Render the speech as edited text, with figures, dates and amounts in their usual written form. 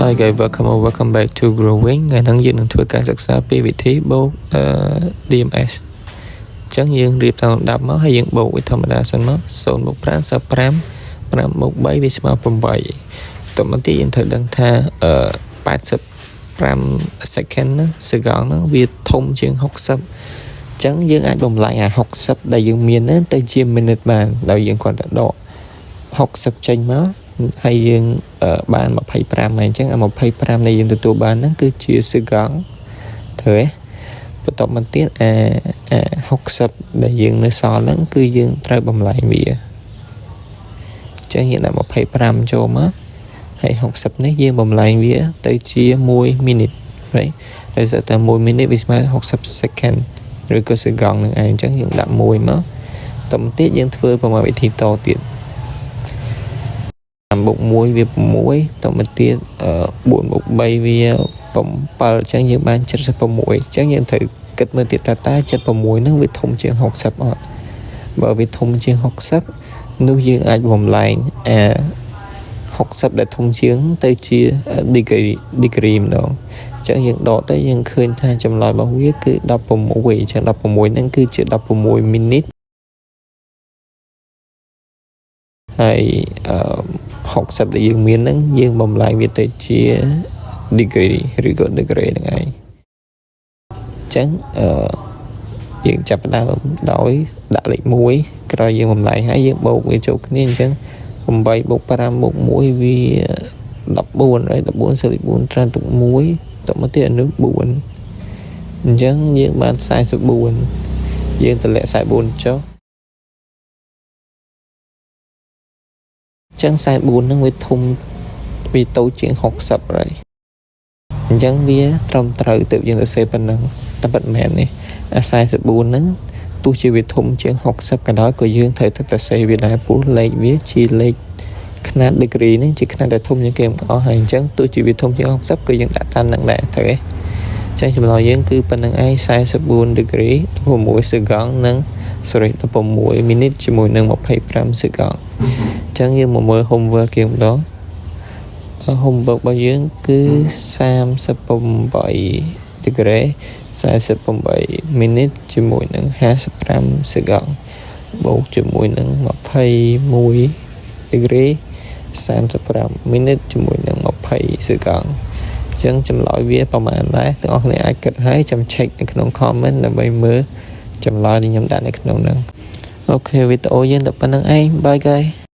Hi guys, welcome or welcome back to Growing. ថ្ងៃហ្នឹងយើងនឹងធ្វើការសិក្សាពីវិធីបូកអឺ DMS អញ្ចឹងយើងរៀបតាមលំដាប់មកហើយយើងបូកវាធម្មតាសិនមក0បូក5សល់5 5បូក3វាស្មើ8តមកទៀតយើងត្រូវដឹងថាអឺ85 second ហ្នឹង second ហ្នឹងវាធំជាង60អញ្ចឹងយើងអាចបំលែងអា60ដែលយើងមានហ្នឹងទៅជា minute បានដោយយើងគ្រាន់តែដក60ចេញមកហើយយើងបាន25ហើយអញ្ចឹងអា25ដែលយើងទទួលបានហ្នឹងគឺជា second ត្រូវទេបន្ទាប់មកទៀតអាអា60ដែលយើងនៅសល់ហ្នឹងគឺយើងត្រូវបំលែងវាអញ្ចឹងយើងដាក់25ចូលមកហើយ60នេះយើងបំលែងវាទៅជា1 minute, right? ដោយសារតែ1 minute វាស្មើ60 second ឬក៏ second នឹងឯងអញ្ចឹងយើងដាក់1មកតទៅទៀតយើងធ្វើប្រមាណវិធីតទៀត5បូក1វា6តមកទៀត4បូក3វា7អញ្ចឹងយើងបាន76អញ្ចឹងយើងត្រូវគិតមើលទៀតតើតើ76ហ្នឹងវាធំជាង60អត់បើវាធំជាង60នោះយើងអាចបំលែងអា60ដែលធំជាងទៅជា degree ម្ដងអញ្ចឹងយើងដកទៅយើងឃើញថាចម្លើយរបស់វាគឺ16អញ្ចឹង16ហ្នឹងគឺជា16 minute ហើយអឺ60ដែលយើងមានហ្នឹងយើងបំលែងវាទៅជា degree ឬក៏ degree ហ្នឹងឯងអញ្ចឹងអឺយើងចាប់ផ្ដើមដោយដាក់លេខ1ក្រោយយើងបំលែងហើយយើងបូកវាចូលគ្នាអញ្ចឹង8បូក5បូក1វា14ហើយ14សល់4ត្រាំទុក1តមកទៀតអនុ4អញ្ចឹងយើងបាន44យើងតម្លាក់44ចុះចឹង44ហ្នឹងវាធំវាតូចជាង60ហើយអញ្ចឹងវាត្រឹមត្រូវទៅយើងសរសេរប៉ុណ្ណឹងតែពិតមែននេះអា44ហ្នឹងទោះជាវាធំជាង60ក៏ដោយក៏យើងត្រូវតែសរសេរវាដែរព្រោះលេខវាជាលេខខ្នាត degree នេះជាខ្នាតដែលធំជាងគេបង្អស់ហើយអញ្ចឹងទោះជាវាធំជាង60ក៏យើងដាក់តាមនឹងដែរត្រូវទេអញ្ចឹងចម្លើយយើងគឺប៉ុណ្្នឹងឯង44 degree 16 second និង sorry 16 minute ជាមួយនឹង25 second អញ្ចឹងយើងមកមើល homework យើងម្ដង homework របស់យើងគឺ38 degree 48 minute ជាមួយនឹង55 second បូកជាមួយនឹង21 degree 35 minute ជាមួយនឹង20 second អញ្ចឹងចម្លើយវាប្រហែលដែរទាំងអស់គ្នាអាចគិតហើយចាំ check នៅក្នុង comment ដើម្បីមើលចម្លើយដែលខ្ញុំដាក់នៅក្នុងហ្នឹង OK វីដេអូយើងតែប៉ុណ្្នឹងឯង bye guys.